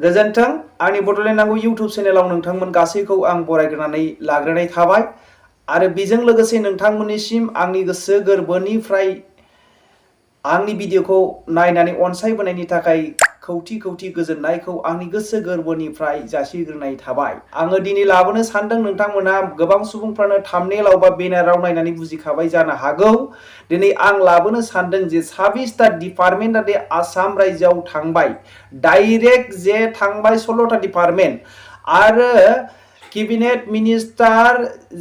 गोजोन्थों आंनि बड'लेण्ड इउट्युब चेनेलाव नोंथांमोन गासैखौ आं बरायग्रोनानै लाग्रोनाय थाबाय आरो बेजों लोगोसे नोंथांमोननिसिम आंनि गोसो गोरबोनिफ्राय आंनि भिडिअखौ नायनानै अनसायबोनायनि थाखाय खौथि खौथि गोजोननायखौ आंनि गोसो गोरबोनिफ्राय जासिग्रोनाय थाबाय। आङो दिनै लाबोनो सानदों, नोंथांमोनहा गोबां सुबुंफ्रानो थाम्बनेइलाव बा बेनाराव नायनानै बुजिखाबाय जानो हागौ। दिनै आं लाबोनो सानदों जे 26टा डिपार्टमेन्टआ दे आसाम रायजोआव थांबाय, डाइरेक्ट जे थांबाय 16टा डिपार्टमेन्ट आरो केबिनेट मिनिस्टार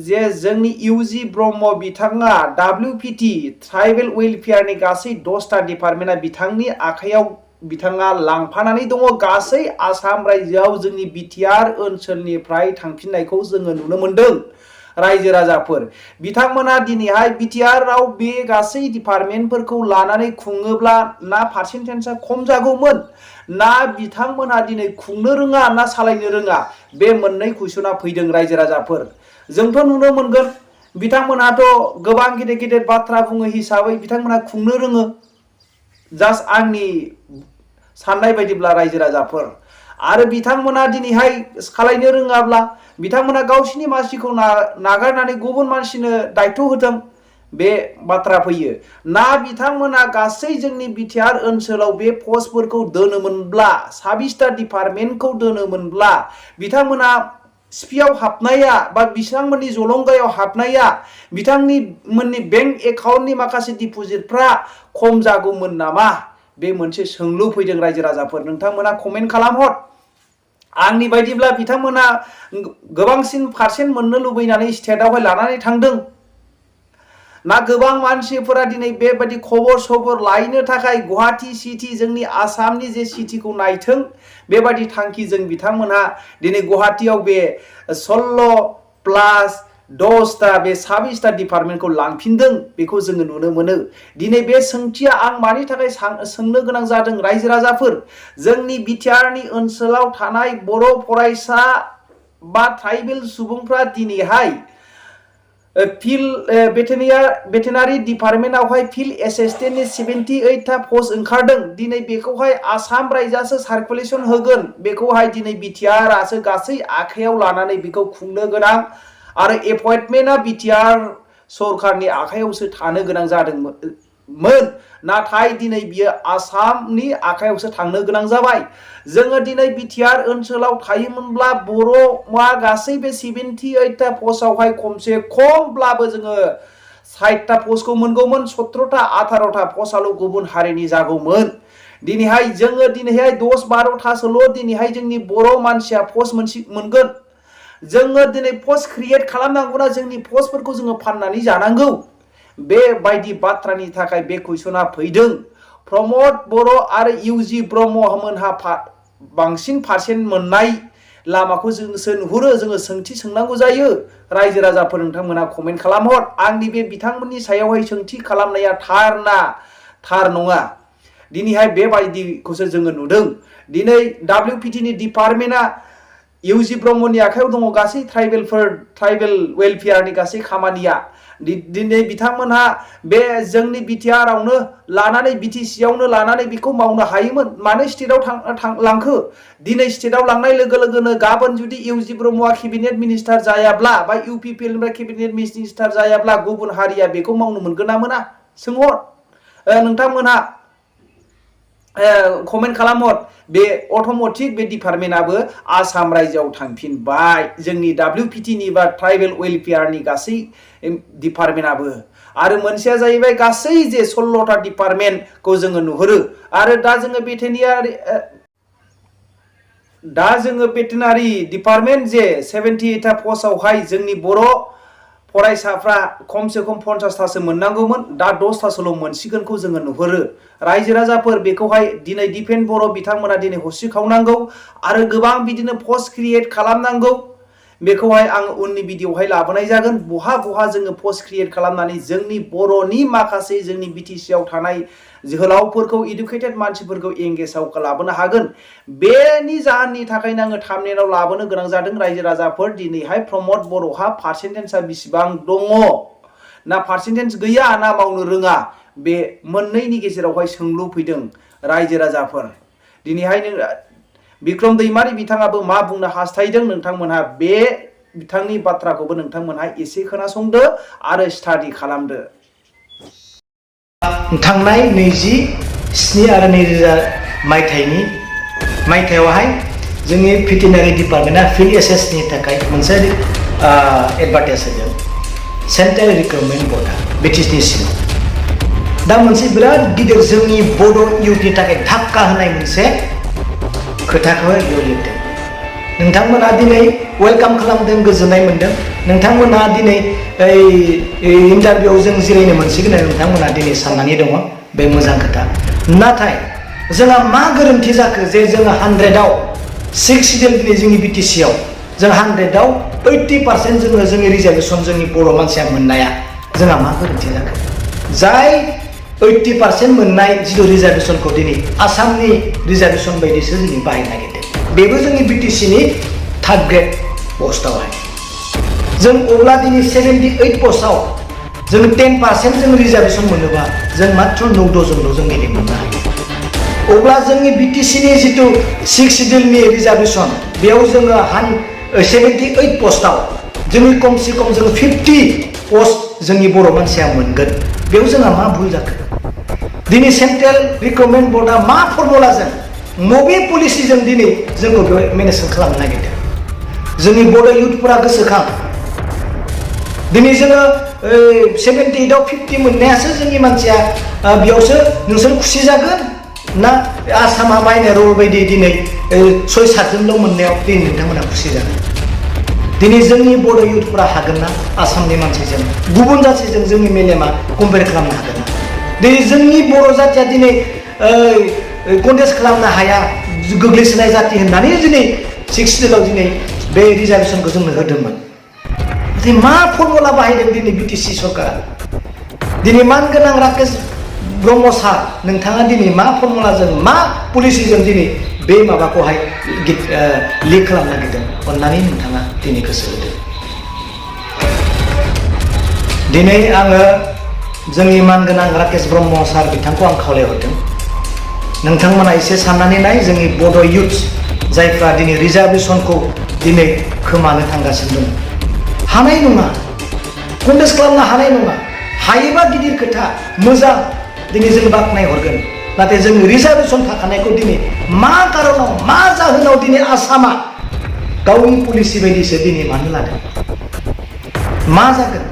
जे जोंनि इउजि ब्रह्म बिथाङा WPT ट्राइबेल वेलफेयारनि गासै 10टा डिपार्टमेन्टआ बिथांनि आखायाव बिथाङा लांफानानै दङ। गासै आसाम रायजोआव जोंनि बिटिआर ओनसोलनिफ्राय थांफिननायखौ जोङो नुनो मोनदों। रायजो राजाफोर बिथांमोना दिनैहाय बिटिआरआव बे गासै डिपार्टमेन्टफोरखौ लानानै खुङोब्ला ना पार्सेन्टेजआ खम जागौमोन, ना बिथांमोना दिनै खुंनो रोङा ना सालायनो रोङा, बे मोननै कुइसना फैदों रायजो राजाफोर। जोंथ' नुनो मोनगोन बिथांमोनाथ' गोबां गेदेर गेदेर बाथ्रा बुङो हिसाबै बिथांमोना खुंनो रोङो। जास्ट आंनि साननाय बायदिब्ला रायजो राजाफोर आरो बिथांमोना दिनैहाय खालायनो रोङाब्ला बिथांमोना गावसिनि मानसिखौ नागारनानै गुबुन मानसिनो दायथ' होथों, बे बाथ्रा फैयो। ना बिथांमोना गासै जोंनि बिटिआर ओनसोलाव बे पस्टफोरखौ दोनोमोनब्ला, 26टा डिपार्टमेन्टखौ दोनोमोनब्ला बिथांमोना सिपिआव हाबनाया बा बिथांमोननि जलंगायाव हाबनाया बिथांमोननि बेंक एकाउन्टनि माखासे डिप'जिटफ्रा खम जागौमोन नामा, बे मोनसे सोंलु फैदों रायजो राजाफोर। नोंथांमोना कमेन्ट खालामहर। आंनि बायदिब्ला बिथांमोना गोबांसिन पार्सेन्ट मोननो लुबैनानै स्टेटआवहाय लानानै थांदों ना गोबां मानसिफोरा दिनै बेबायदि खबर सबर लायनो थाखाय गुवाहाटी सिटी जोंनि आसामनि जे सिटीखौ नायथों बेबायदि थांखिजों बिथांमोनहा दिनै गुवाहाटीयाव बे 16 प्लास 10टा बे 26टा डिपार्टमेन्टखौ लांफिनदों, बेखौ जोङो नुनो मोनो। दिनै बे सोंथिया आं मानि थाखाय सोंनो गोनां जादों रायजो राजाफोर, जोंनि बिटिआरनि ओनसोलाव थानाय बर' फरायसा बा ट्राइबेल सुबुंफ्रा दिनैहाय भेटेनारि डिपार्टमेन्टआवहाय फिल्ड एसिस्टेन्टनि 78टा पस्ट ओंखारदों। दिनै बेखौहाय आसाम रायजोआसो सार्कुलेसन होगोन, बेखौहाय दिनै बिटिआरआसो गासै आखायाव लानानै बेखौ खुंनो गोनां आरो एपइन्टमेन्टआ बिटिआर सरकारनि आखायावसो थानो गोनां जादोंमोन, नाथाय दिनै बियो आसामनि आखायावसो थांनो गोनां जाबाय। जोङो दिनै बिटिआर ओनसोलाव थायोमोनब्ला बर'आ गासै बे 78टा पस्टआवहाय खमसे खमब्लाबो जोङो 60टा पस्टखौ मोनगौमोन, 17टा 18टा पस्टआल' गुबुन हारिनि जागौमोन। दिनैहाय जोङो दिनैहाय 10-12टासोल' दिनैहाय जोंनि बर' मानसिया पस्ट मोनगोन। जोङो दिनै पस्ट क्रिएट खालामनांगौना जोंनि पस्टफोरखौ जोङो फाननानै जानांगौ, बेबायदि बाथ्रानि थाखाय बे कुइसना फैदों। प्रमद बर' आरो इउजि ब्रह्म मोनहा बांसिन पार्सेन्ट मोननाय लामाखौ जोंसो नुहुरो। जोङो सोंथि सोंनांगौ जायो। रायजो राजाफोर नोंथांमोना कमेन्ट खालामहर। आंनि बे बिथांमोननि सायावहाय सोंथि खालामनाया थार ना थार नङा, दिनैहाय बेबायदिखौसो जोङो नुदों। दिनै WPTनि डिपार्टमेन्टआ इउजि ब्रह्मनि आखायाव दङ गासै ट्राइबेल वेलफेयारनि गासै खामानिया। दिनै बिथांमोनहा बे जोंनि बिटिआरआवनो लानानै BTCआवनो लानानै बेखौ मावनो हायोमोन, मानो स्टेटआव लांखो? दिनै स्टेटआव लांनाय लोगो लोगोनो गाबोन जुदि इउजि ब्रह्मआ केबिनेट मिनिस्टार जायाब्ला बा UPPनिफ्राय केबिनेट मिनिस्टार जायाब्ला गुबुन हारिया बेखौ मावनो मोनगोन ना मोना? सोंहर। नोंथांमोनहा कमेन्ट खालामहर। बे अट'मेटिक बे डिपार्टमेन्टआबो आसाम रायजोआव थांफिनबाय, जोंनि WPTनि बा ट्राइबेल वेलफेयारनि गासै डिपार्टमेन्टआबो। आरो मोनसेया जाहैबाय गासै जे 16टा डिपार्टमेन्टखौ जोङो नुहुरो। आरो दा जोङो भेटेनारि डिपार्टमेन्ट जे 78टा पस्टआवहाय जोंनि बर' फरायसाफ्रा खमसे खम 50टासो मोननांगौमोन, दा 10टासोल' मोनसिगोनखौ जोङो नुहुरो। रायजो राजाफोर बेखौहाय दिनै दिपेन बर' बिथांमोना दिनै हस्रिखावनांगौ आरो गोबां बिदिनो पस्ट क्रिएट खालामनांगौ। बेखौहाय आं उननि भिडिअआवहाय लाबोनाय जागोन। बहा जोङो पस्ट क्रिएट खालामनानै जोंनि बर'नि माखासे जोंनि BTCआव थानाय जोहोलावफोरखौ, इडुकेटेड मानसिफोरखौ एंगेजआव लाबोनो हागोन। बेनि जाहोननि थाखायनो आङो थाम्बनेइलाव लाबोनो गोनां जादों। रायजो राजाफोर दिनैहाय प्रमद बर'हा पार्सेन्टेजआ बेसेबां दङ, ना पार्सेन्टेज गैया ना मावनो रोङा, बे मोननैनि गेजेरावहाय सोंलु फैदों रायजो राजाफोर। दिनैहाय बिक्रम दैमारी बिथाङाबो मा बुंनो हास्थायदों नोंथांमोनहा बे बिथांनि बाथ्राखौबो नोंथांमोनहा एसे खोनासंदो आरो स्टाडि खालामदो। थांनाय 27 आरो 2000 मायथाइयावहाय जोंनि भेटेनारि डिपार्टमेन्टआ फिल्ड एसेसनि थाखाय मोनसे एडभार्टाइज होदों सेन्ट्रेल रिक्रुटमेन्ट बर्डआ BTC सिङाव। दा मोनसे बिराद गिदिर जोंनि बड' इउथनि थाखाय धाक्का होनाय मोनसे खोथाखौ लिरदों। नोंथांमोना दिनै वेलकाम खालामदों, गोजोननाय मोनदों। नोंथांमोना दिनै इन्टारभिउआव जों जिरायनो मोनसिगोन होननानै नोंथांमोना दिनै साननानै दङ, बे मोजां खोथा। नाथाय जोंहा मा गोरोन्थि जाखो जे जोङो 100आव 6 सिडिउल दिनै जोंनि BTC आव जों 100आव 80% जोङो जोंनि रिजार्भेसन जोंनि बर' मानसिया मोननाया जोंहा मा गोरोन्थि जाखो? जाय 80% मोननाय जिथु रिजार्भेसनखौ दिनै आसामनि रिजार्भेसन बायदिसो जोंनि बाहायनो नागिरदों। बेबो जोंनि BTCनि 3rd ग्रेड पस्टआवहाय। जों अब्ला दिनै 78 पस्टआव जों 10% जों रिजार्भेसन मोनोबा जों मात्र 9 जनल' जों दिनै मोननो हायो। अब्ला जोंनि BTCनि जिथु 6 सिडिउलनि रिजार्भेसन बेयाव जोङो 78 पस्टआव जोंनि खमसे खम जों 50 पस्ट जोंनि बर' मानसिया मोनगोन। बेयाव जोंहा मा भुल जाखो? दिनै सेन्ट्रेल रिक्रुटमेन्ट बर्डआ मा फर्मुलाजों मबे पलिसिजों दिनै जोंखौ बेयाव मेनेजमेन्ट खालामनो नागिरदों? जोंनि बर' इउथफोरा गोसोखां, दिनै जोङो 78आव 50 मोननायासो जोंनि मानसिया बेयावसो नोंसोर खुसि जागोन ना आसामा माइनर बायदि दिनै 6-7 जनल' मोननायाव दिनै नोंथांमोना खुसि जागोन? दिनै जोंनि बर' इउथफोरा हागोन ना आसामनि मानसिजों गुबुन जाथिजों जोंनि मेलेमा कम्पेयार खालामनो हागोन ना? दिनै जोंनि बर' जाथिया दिनै कन्टेस्ट खालामनो हाया, गोग्लैसोनाय जाति होननानै दिनै 6 सिडिउलाव दिनै बे रिजार्भेसनखौ जोंनो होदोंमोन। दिनै मा फर्मुला बाहायदों दिनै BTC सरकारा? दिनै मानगोनां राकेश ब्रह्म सार, नोंथाङा दिनै मा फर्मुलाजों मा पलिसिजों दिनै बे माबाखौहाय लिक खालामनो नागिरदों? अननानै नोंथाङा दिनै गोसो होदो। दिनै आङो जोंनि मानगोनां राकेश ब्रह्म सार बिथांखौ आं खावलायहरदों, नोंथांमोना एसे साननानै नाय जोंनि बड' इउथ जायफ्रा दिनै रिजार्भेसनखौ दिनै खोमानो थांगासिनो दं। हानाय नङा, कन्टेस्ट खालामनो हानाय नङा। हायोबा गिदिर खोथा, मोजां, दिनै जों बाख्नायहरगोन। नाथाय जों रिजार्भेसन थाखानायखौ दिनै मा कारनाव, मा जाहोनाव दिनै आसामा गावनि पलिसि बायदिसो दिनै मानो लादों? मा जागोन?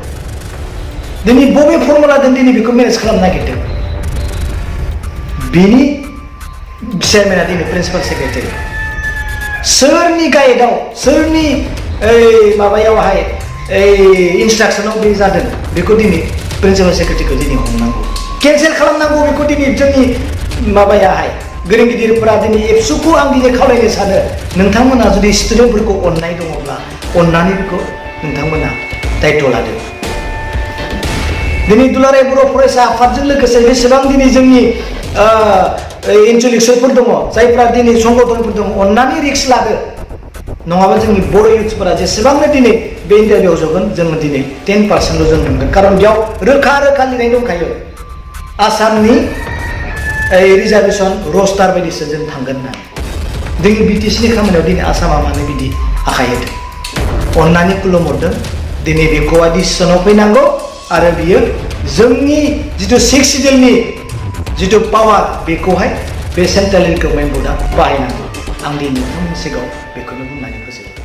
दिनै बबे फर्मुलाजों दिनै बेखौ मेनेज खालामनो नागिरदों? बिनि चेयारमेना दिनै प्रिन्सिपाल सेक्रेटारि। सोरनि गाइडआव, सोरनि माबायावहाय इन्सट्राक्सनाव बे जादों बेखौ दिनै प्रिन्सिपाल सेक्रेटारिखौ दिनै हमनांगौ, केन्सेल खालामनांगौ। बेखौ दिनै जोंनि माबायाहाय गोरों गिदिरफोरा दिनै एबसुखौ आं दिनै खावलायनो सानो, नोंथांमोना जुदि स्टुडेन्टफोरखौ अननाय दङब्ला अननानै बेखौ नोंथांमोना दायित्व लादो। दिनै दुलाराय बर' फरायसा आफादजों लोगोसे बेसेबां दिनै जोंनि इन्टेलेक्सुवेलफोर दङ, जायफ्रा दिनै संगठनफोर दङ, अननानै रिक्स लादो। नङाबा जोंनि बर' इउथ्सफोरा जेसेबांनो दिनै बे इन्टारभिउआव जगोन जोङो दिनै 10%ल' जों मोनगोन। खारन बेयाव रोखा रोखा लिरनाय दंखायो आसामनि रिजार्भेसन रस्टार बायदिसो जों थांगोन होननानै। जोंनि BTCनि खामानियाव दिनै आसामा मानो बिदि आखाइ होदों? अननानै खुलुमहरदों। दिनै बेखौ डिसिसनाव फैनांगौ आरो बियो जोंनि जिथु 6 सिडिउलनि जिथु पावार बेखौहाय बे सेन्ट्रेल रिक्रुटमेन्ट बर्डआ बाहायनांगौ। आं दिनै नोंथांमोननि सिगाङाव बेखौनो बुंनानै फोजोबो।